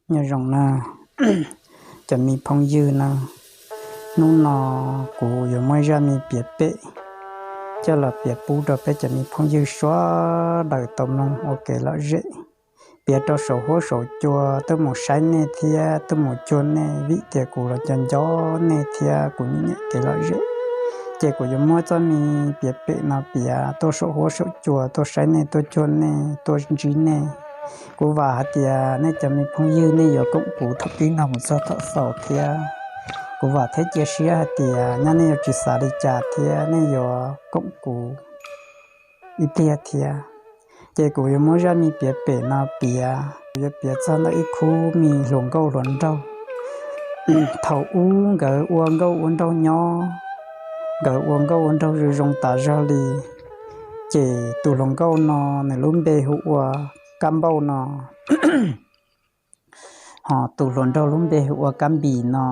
Nyob zoo na, cov me phooj ywg na, hnub no kuv yuav muab zaj me piav pem coj los piav pub rau peb cov me phooj ywg sawv daws tau mloog ua kev lom zem. Piav rau saum huab saum cua tuaj mus saib nej thiab tuaj mus cuag nej, vim tias kuv los nco nco nej thiab kuv nyiam nyiam kev lom zem. Ces kuv yuav muab txoj me piav pem no piav tuaj saum huab saum cua tuaj saib nej, tuaj cuag nej, tuaj ntsib nej. Kuv vam hais tias nej cov me phooj ywg nej yuav koom kuv thaum pib no mus txog thaum xaus thiab. Kuv vam thiab cia siab hais tias nyab nej yuav tsis xav li cas thiab nej yuav koom kuv ib pliag thiab. Ces kuv yuav muab zaj me piav pem no piav, kuv yuav piav txog ntawm ib khub me hluas nkauj hluas nraug. Thaum ub nkawd ua nkauj ua nraug nyob, nkawd ua nkauj ua nraug zoo zoo tas zog li. Ces tus hluas nkauj no nws lub npe hu ua Kab Npauj no, ho tus hluas nraug lub npe hu ua Kab Npis no.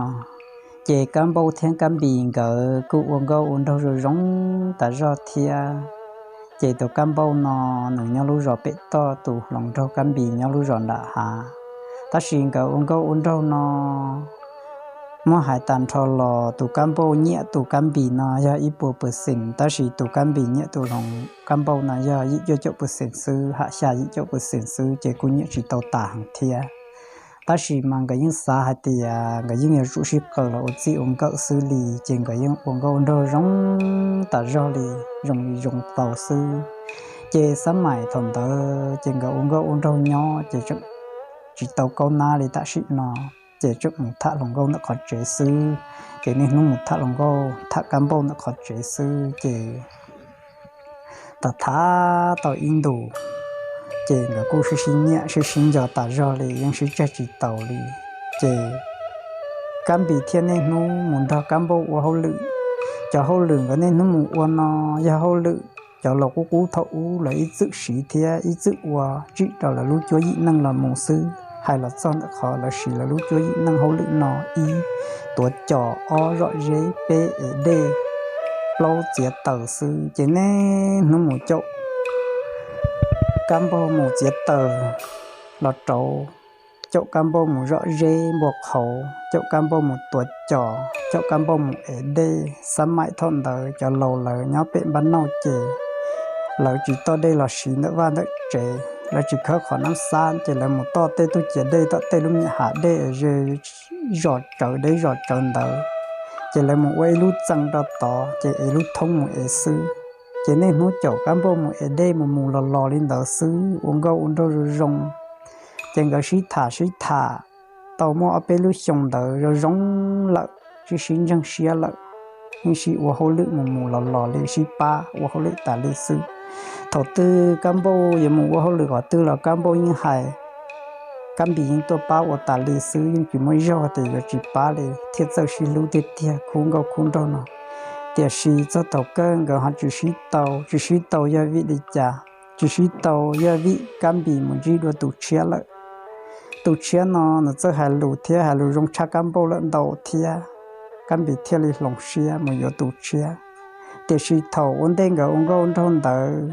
Ces Kab Npauj thiab Kab Npis nkawd kuj ua nkauj ua nraug zoo zoo tas zog thiab. Ces tus Kab Npauj no nws nyob lub zos pem toj, tus hluas nraug Kab Npis nyob lub zos nram hav. Tab sis nkawd ua nkauj ua nraug no muab hais tag nrho los tus Kab Npauj nyiam tus Kab Npis no yog ib puas percent, tab sis tus Kab Npis nyiam tus hluas Kab Npauj no yog yim cuaj caum percent xwb, ham xya yim caum percent xwb, ces kuj nyiam tsis tau tas heev thiab. Tab sis mas nkawd yeej xav hais tias nkawd yeej yuav tsum sib qawm los ua txij ua nkawm xwb li, ces nkawd yeej ua nkauj ua nraug zoo tas zog li, zoo li zoo tau xwb. Ces xab maim thaum ntawd ces nkawd ua nkauj ua nraug nyob ces tseem tsis tau kaub nab li tam sim no, ces tseem mus tham hluas nkauj ntawm qhov tsev xwb. Ces niaj hnub mus tham hluas nkauj tham Kab Npauj ntawm qhov tsev xwb ces tham tham tau ib ntus, ces nkawd kuj sib sib nyiam sib sib nco tas zog li, yeej sib tseg tsis taus li. Ces Kab Npis thiaj niaj hnub mus nrog Kab Npauj ua hauj lwm. Cov hauj lwm nkawd niaj hnub mus ua no yog hauj lwm cov laus qub qub thaum ub lawv ib txwm siv thiab ib txwm ua tsim rau lawv lub cuab yim neej los mus xwb. Hais los txog ntawm qhov lawv siv lawv lub cuab yim neej hauj lwm no, ib, tuav cos, ob, zom zeb, peb, ev dej, plaub, txiav taws xwb. Ces niaj hnub mus caum Kab Npauj mus txiav taws los rauv, caum Kab Npauj mus zom zeb npua qhauv, caum Kab Npauj mus tuav cos, caum Kab Npauj mus ev dej. Xab maim thaum ntawd cov laus lawv nyob pem npab nauj ces lawv tsis toj dej los siv ntawm vaj ntawm tsev, lawv tsis khawb qhov nab xab, ces lawv mus toj tej tug ciav dej tom tej lub me hav dej ze zos tsawv deb zos tsawv ntawd. Ces lawv mus ua ib lub txee rau tod ces ev lub thoob mus ev xwb. Ces niaj hnub caum Kab Npauj mus ev dej mus mus los los li ntawd xwb, ua nkauj ua nraug zoo zoo. Ces nkawd sib tham sib tham tau muaj ob peb lub xyoo ntawd zoo zoo lawm, sib sib ntseeg siab lawm, yeej sib ua hauj lwm mus mus los los li, sib pab ua hauj lwm tas li xwb. Thaum twg Kab Npauj yuav mus ua hauj lwm qhov twg los Kab Npauj yeej hais, Kab Npis yeej tuaj pab ua tas li xwb, yeej tsis muaj ib zaug tias yuav tsis pab li, thiaj txawj sib hlub tiag tiag khub nkauj khub nraug no. Tiam sis txog thaum kawg nkawd ho tsis sib tau, tsis sib tau yog vim li cas? Tsis sib tau yog vim Kab Npis mus ntsib dua tus tshiab lawm. Tus tshiab no nws txawj hais lus thiab hais lus zoo tshaj Kab Npauj lawm ntau thiab, Kab Npis thiaj li hloov siab mus yuav tus tshiab. Tiam sis thaum ua ntej nkawd ua nkauj nraug ntawd,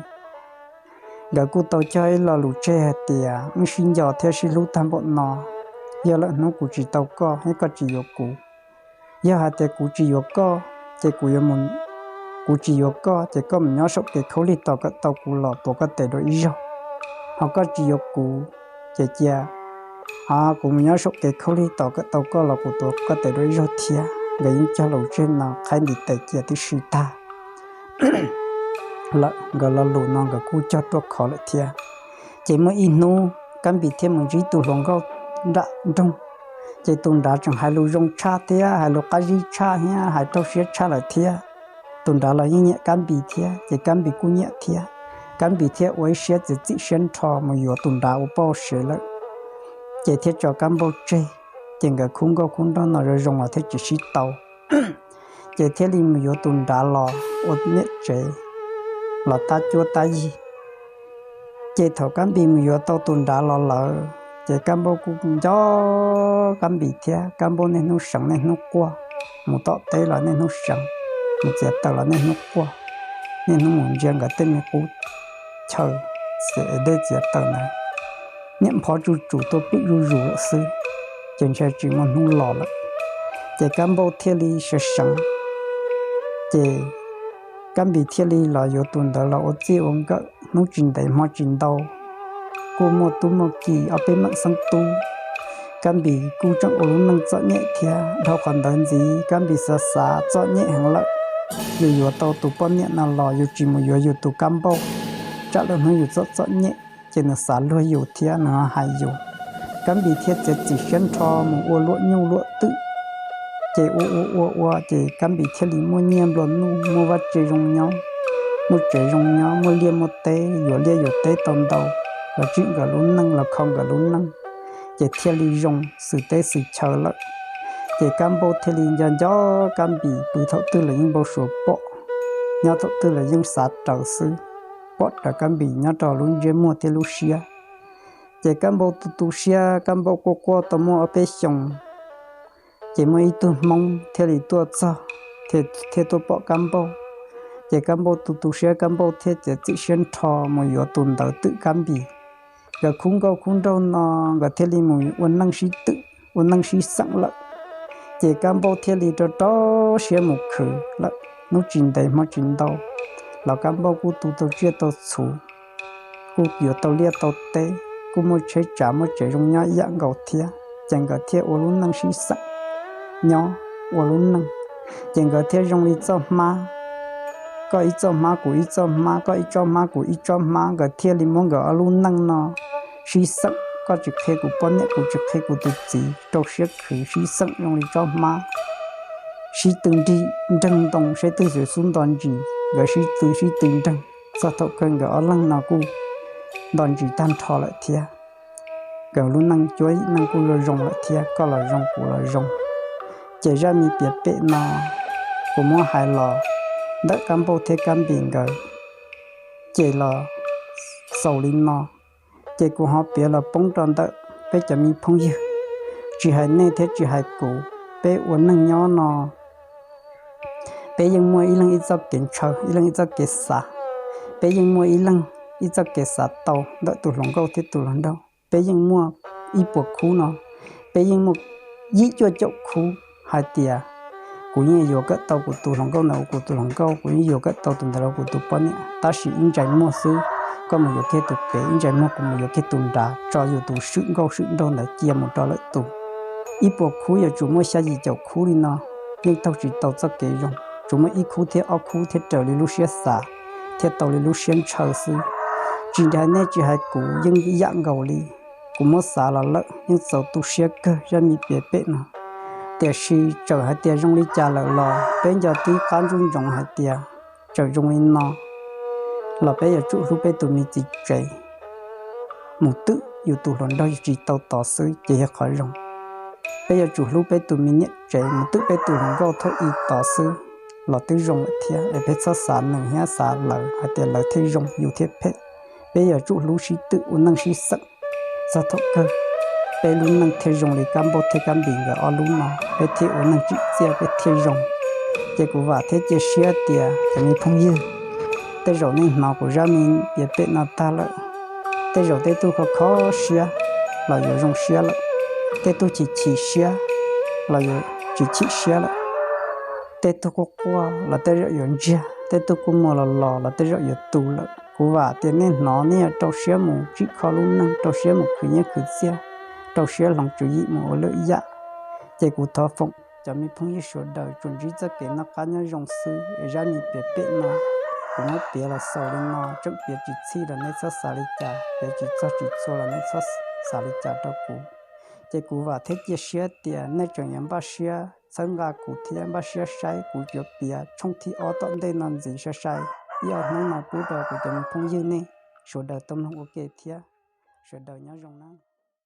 nkawd kuj tau cog ib lo lus tseg hais tias wb sib nco thiab sib hlub tag npaum no, yog lawm hnub kuv tsis tau koj thiab koj tsis yuav kuv. Yog hais tias kuv tsis yuav koj, ces kuv yuav mus, kuv tsis yuav koj ces koj mus nyob saum kev khaub lig tos kom tau kuv los tuav koj tes dua ib zaug. Ho koj tsis yuav kuv, ces cia, a, kuv mus nyob saum kev khaub lig tos kom tau koj los kuv tuav koj tes dua ib zaug thiab. Nkawd yeej cog lus tseg no qhaib ntiv tes cia tib si tag lawm, nkawd lo lus no nkawd kuj cog ruaj khov lawm thiab. Ces muaj ib hnub Kab Npis thiaj mus ntsib tus hluas nkauj nram nroog. Ces tus nrad tseem hais lus zoo tshaj thiab hais lus qab zib tshaj thiab hais raug siab tshaj lawm thiab. Tus nrad los yeej nyiam Kab Npis thiab, ces Kab Npis kuj nyiam thiab. Kab Npis thiaj ua ib siab txiav txim siab nrho mus yuav tus nrad ua poj sev lawm. Ces thiaj tso Kab Npauj tseg, ces nkawd khub nkauj khub nraug no zoo zoo los thiaj tsis sib tau. Ces thiaj li mus yuav tus nrad los ua niam tsev, los tab cuab tab yig. Ces thaum Kab Npis mus yuav tau tus nrad los lawm, ces Kab Npauj kuj nco Kab Npis thiab. Kab Npauj niaj hnub seev niaj hnub quaj, mus tom teb los niaj hnub seev, mus txiav taws los niaj hnub quaj, niaj hnub mus ntsia nkawd tej me qub chaw txiav dej txiav taws ntawd. niam nphov tsuj tsum tuaj pwm zuj zus lawm xwb, ces ntshai tsis muaj hnub los lawm. Ces Kab Npauj thiaj li sawv seev, ces Kab Npis thiaj li los yuav tus ntawd los ua txij ua nkawm. Hnub tsis ntev hmo tsis ntau, kuj muaj tub muaj ki ob peb meem xeeb tub. Kab Npis kuj tseem ua lub neej txom nyem thiab. Dhau qhov ntawd ntxiv, Kab Npis xav xav txom nyem heev lawm, yus yuav tau tus poj niam no los yus tsis mus yuav yus tus Kab Npauj, tsam lwm hnub yus txom txom nyem ces nws xav luag yus thiab nws ho hais yus. Kab Npis thiaj txiav txim siab nrho mus ua luam nyuj luam twm. Ces ua ua ua ua ces Kab Npis thiaj li muaj nyiaj nplua nuj, muaj vaj tse zoo nyob, muaj tsev zoo nyob, muaj liaj muaj teb, yuav liaj yuav teb tau ntau, los tsim nkawd lub neej los kho nkawd lub neej, ces thiaj li zoo xws teb xws chaw lawm. Ces Kab Npauj thiaj li nco nco Kab Npis, pw thaum twg los yeej npau suav pom, nyob thaum twg los yeej xav raws xwb, pom raws Kab Npis nyob rau lub ntsiab muag thiab lub siab. Ces Kab Npauj tu tu siab, Kab Npauj quaj quaj tau muaj ob peb xyoos, ces muaj ib tug Hmoob thiaj li tuaj txog, thiaj tuaj pom Kab Npauj. Ces Kab Npauj tu tu siab, Kab Npauj thiaj txiav txim siab nrho mus yuav tus ntawd twm Kab Npis. Nkawd khub nkauj khub nraug no, nkawd thiaj li mus ua neej sib twm, ua neej sib xeem lawm. Ces Kab Npauj thiaj li rau rau siab mus khwv lawm. Hnub tsis ntev hmo tsis ntau los Kab Npauj kuj tu tau tsiaj tau txhu, kuj yuav tau liaj tau teb, kuj muaj tsheb tsav muaj tsev zoo nyob ib yam nkaus thiab. Ces nkawd thiaj ua lub neej sib xeem nyob ua lub neej. Ces nkawd thiaj zoo li txoj hmab, koj ib txoj hmab kuv ib txoj hmab, koj ib tsob hmab kuv ib tsob hmab. Nkawd thiaj li muab nkawd ob lub neej no sib xeem, koj tsis qhia kuv poj niam, kuv tsis qhia kuv tus txiv, rau siab khwv sib xeem zoo li tsob hmab, sib tw nrig nreeg ntoo seb twg yuav xub nto ntsis. Nkawd sib tw sib tw nreeg txog thaum kawg nkawd ob leeg no kuj nto ntsis tag nrho lawm thiab. Nkawd lub neej cuab yim neej kuj zoo zoo lawm thiab, koj los zoo kuv los zoo. Ces zaj me piav pem no kuv muab hais los ntawm Kab Npauj thiab Kab Npis nkawd, ces los xaus li no. Ces kuv ho piav los poob rau ntawm peb cov me phooj ywg, tsis hais nej thiab tsis hais kuv, peb ua neej nyob no peb yeej muaj ib leeg ib txoj kev ntshaw, ib leeg ib txoj kev xav. Peb yeej muaj ib leeg ib txoj kev xav tau ntawm tus hluas nkauj thiab tus hluas nraug. Peb yeej muaj ib puas khub no, peb yeej muaj yim cuaj caum khub hais tias kuv yeej yuav kawm tau kuv tus hluas nkauj ntawd ua kuv tus hluas nkauj, kuv yeej yuav kawm tau tus ntawd los kuv tus poj niam. Tab sis ib ntsais muag xwb, koj mus yuav kiag tus pem, ib ntsais muag kuv mus yuav kiag tus nrad, tso yus tus swm nkauj swm nraug ntawd cia mus rau lawm tus. Ib puas khub yuav tsum muaj xya yim caum khub li no, yeej taug tsis tau txoj kev zoo. Tsuas muaj ib khub thiab ob khub thiab raws li lub siab xav, thiaj tau li lub siab ntshaw xwb. Tsis hais nej tsis hais kuv yeej ib yam nkaus li. Kuv muab xav los lawm yeej txaus tu siab kawg zaj me piav pem no. Tiam sis txawm hais tias zoo li cas lawm los peb nco tib qab ntsoov ntsoov hais tias txawm zoo li no los peb yuav tsum hlub peb tus me txiv tsev mus twm yus tus hluas nraug yus tsis tau tod xwb ces yog qhov zoo. Peb yuav tsum hlub peb tus me niam tsev mus twm peb tus hluas nkauj thaum ub tod xwb los twb zoo lawm thiab. Es peb txhob xav nws thiab xav lawv hais tias lawv thiaj zoo yus thiaj phem. Peb yuav tsum hlub sib twm ua neej sib xeem txog thaum kawg peb lub neej thiaj zoo li Kab Npauj thiab Kab Npis nkawd ob lub no, peb thiaj ua neej tsim txiaj peb thiaj zoo. Ces kuv vam thiab cia siab tias cov me phooj ywg, tej zaum nej hnov kuv zaj me piav pem no tag lawm, tej zaum tej tug kho kho siab los yuav zoo siab lawm, tej tug chim chim siab los yuav tsis chim siab lawm, tej tug quaj quaj los tej zaum yuav ntsiag, tej tug kua muag los los los tej zaum yuav tu lawm. Kuv vam tias nej hnov nej yuav rau siab mus tsim kho lub neej, rau siab mus khwv nyiaj khwv txiaj, rau siab hloov tswv yim mus ua lwm yam. Ces kuv thov foom cov me phooj ywg sawv daws tsuas ntsib txoj kev noj qab nyob zoo xwb es zaj me piav pem no kuv muab piav los xaus li no, tseem piav tsis txhij los nej txhob xav li cas, piav tsis txog tsis txhua los nej txhob xav li cas rau kuv. Ces kuv vam thiab cia siab tias nej tseem yuav npaj siab txhawb nqa kuv thiab npaj siab saib kuv yuav piav tshooj thib ob tom ntej no ntxiv sai sai ib ob hnub no pub rau kuv cov me phooj ywg nej sawv daws tau mloog ua ke thiab. Sawv daws nyob zoo nawb.